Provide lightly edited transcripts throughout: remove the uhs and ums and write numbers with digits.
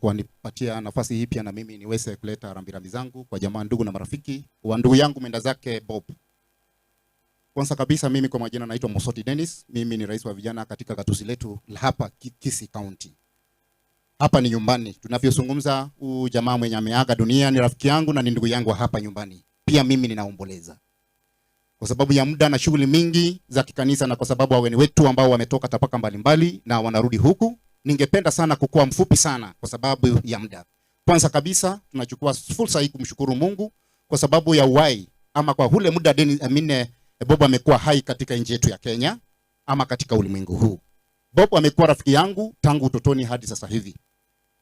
kwa nipatia nafasi hii pia na mimi niweze kuleta rambirambi zangu kwa jamaa, ndugu na marafiki wa ndugu yangu mwenda zake Bob. Kwanza kabisa mimi kwa majina naitwa Mosoti Dennis, mimi ni rais wa vijana katika gatuzi letu la hapa Kisii County. Hapa ni nyumbani. Tunavyozungumza, huu jamaa mwenye ameaga dunia ni rafiki yangu na ni ndugu yangu hapa nyumbani. Pia mimi ninaomboleza kwa sababu ya muda na shughuli mingi za kikanisa na kwa sababu wageni wetu ambao wametoka tabaka mbalimbali na wanarudi huku, ningependa sana kukuwa mfupi sana kwa sababu ya muda. Kwanza kabisa tunachukua fursa hii kumshukuru Mungu kwa sababu ya uhai ama kwa ule muda Dennis, I mean, Bob amekuwa hai katika nchi yetu ya Kenya ama katika ulimwengu huu. Bob amekuwa rafiki yangu tangu utotoni hadi sasa hivi.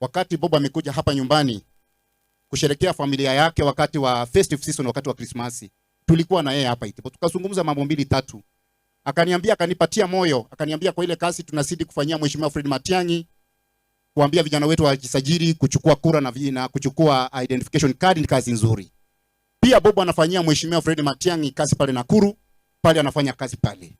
Wakati Bob amekuja hapa nyumbani kusherekea familia yake wakati wa festive season, wakati wa Krismasi, tulikuwa na yeye hapa Itibo, tukazungumza mambo mbili tatu. Akaniambia, akanipatia moyo, akaniambia kwa ile kazi tunazidi kufanyia Mheshimiwa Fred Matiang'i, kuambia vijana wetu wajisajili kuchukua kura na kuchukua identification card ni kazi nzuri. Pia Bob anafanyia Mheshimiwa Fred Matiang'i kazi pale Nakuru, pale anafanya kazi pale.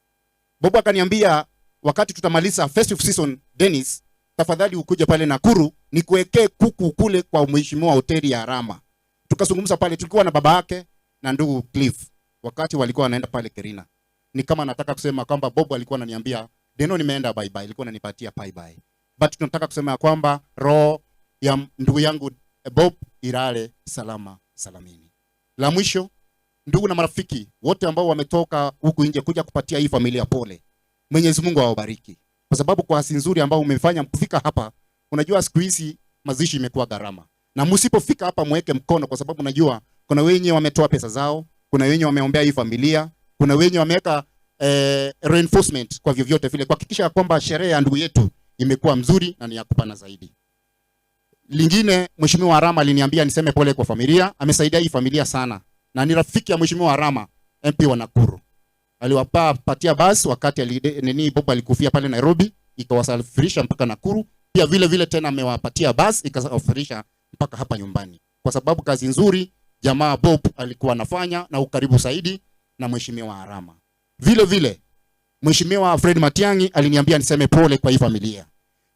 Bob akaniambia wakati tutamaliza festive season, Dennis, tafadhali ukuje pale Nakuru nikuwekee kuku kule kwa mheshimiwa hoteli ya Arama. Tukazungumza pale, tulikuwa na baba yake na ndugu Cliff wakati walikuwa wanaenda pale Kerina. Ni kama nataka kusema kwamba Bob alikuwa ananiambia, "Deno, nimeenda bye bye," alikuwa ananipatia bye bye. But tunataka kusema kwamba roho ya ndugu yangu Bob ilale salama salamini. La mwisho, ndugu na marafiki wote ambao wametoka huku nje kuja kupatia hii familia pole, Mwenyezi Mungu awabariki, kwa sababu kwa kazi nzuri ambao umefanya kufika hapa. Unajua siku hizi mazishi imekuwa gharama, na msipofika hapa mweke mkono, kwa sababu najua kuna wenye wametoa pesa zao, kuna wenye wameombea hii familia, kuna wenye wameweka reinforcement kwa vyovyote vile kuhakikisha kwamba sherehe ya ndugu yetu imekuwa mzuri na ni ya kupana zaidi. Lingine, Mheshimiwa Arama aliniambia niseme pole kwa familia, amesaidia hii familia sana na ni rafiki ya Mheshimiwa Arama, MP wa Nakuru. Aliwapa patia basi wakati nini Bob alikufia pale Nairobi, ikawasafirisha mpaka Nakuru. Pia vile vile tena amewapatia basi ikawasafirisha mpaka hapa nyumbani, kwa sababu kazi nzuri jamaa Bob alikuwa anafanya na ukaribu zaidi na Mheshimiwa Arama. Vile vile Mheshimiwa Fred Matiang'i aliniambia niseme pole kwa hii familia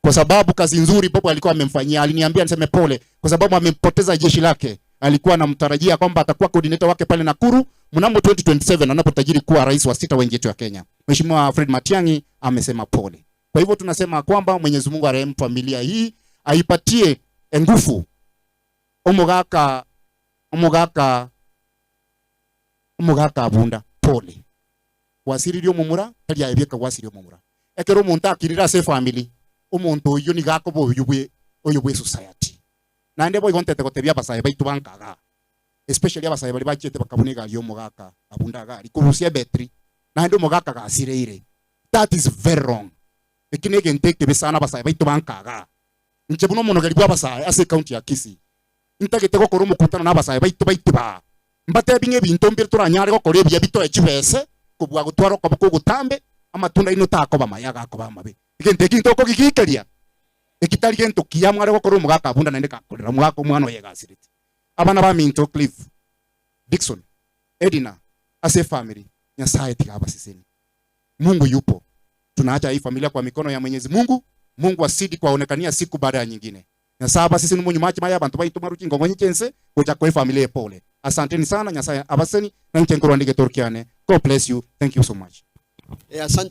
kwa sababu kazi nzuri Bob alikuwa amemfanyia. Aliniambia niseme pole kwa sababu amempoteza jeshi lake. Alikuwa anamtarajia kwamba atakuwa coordinator wake pale Nakuru mnamo 2027 anapotajiri kuwa rais wa sita wa nchi yetu ya Kenya. Mheshimiwa Fred Matiang'i amesema pole. Kwa hivyo tunasema kwamba Mwenyezi Mungu arehemu familia hii, aipatie nguvu. Omogaka omogaka omogaka abunda pole. Wasiririe omomura tari aebieka gwasirie omomura. Ekero omonto akirire ase family, omonto oyo nigo akoba oyo bwe society. Naende boigo ntete gotebia abasae baitu bankaga, especially abasae bari bachiete bakabuna egari omogaka abunda gari kurusia betri naende omogaka gasireire. That is very wrong. Eki na egento ekebe sana abasae baitu bankaga. Inche buna omonogeri bwa abasae ase county ya Kisii, ntagete gokora omokutano na abasae baitu baitu ba mbatebi ng'a ebinto mbire toranyare gokora ebiya bitoe chibese kobua gotwara okoboko ogotambe amatunda ino takoba maya gakoba amabe. Egento eki ntokogigikeria ekitari gento kiya mware gokora omogaka abunda naende gakorera omogaka omwana oye gasirete. Abana ba minto Cliff, Dixon, Edina, ase family, Nyasaye tiga abasiseni. Mungu yupo. Tunaacha hii familia kwa mikono ya Mwenyezi Mungu. Mungu asidi kuwaonekania siku baada ya nyingine. Nyasaye abasiseni munyumachi maya abantu baitu maruchi ngongonyi chense kuja kwa familia pole. Asanteni sana, Nyasaye abaseni na nchenkuru andike Turkiane. God bless you. Thank you so much. Asante.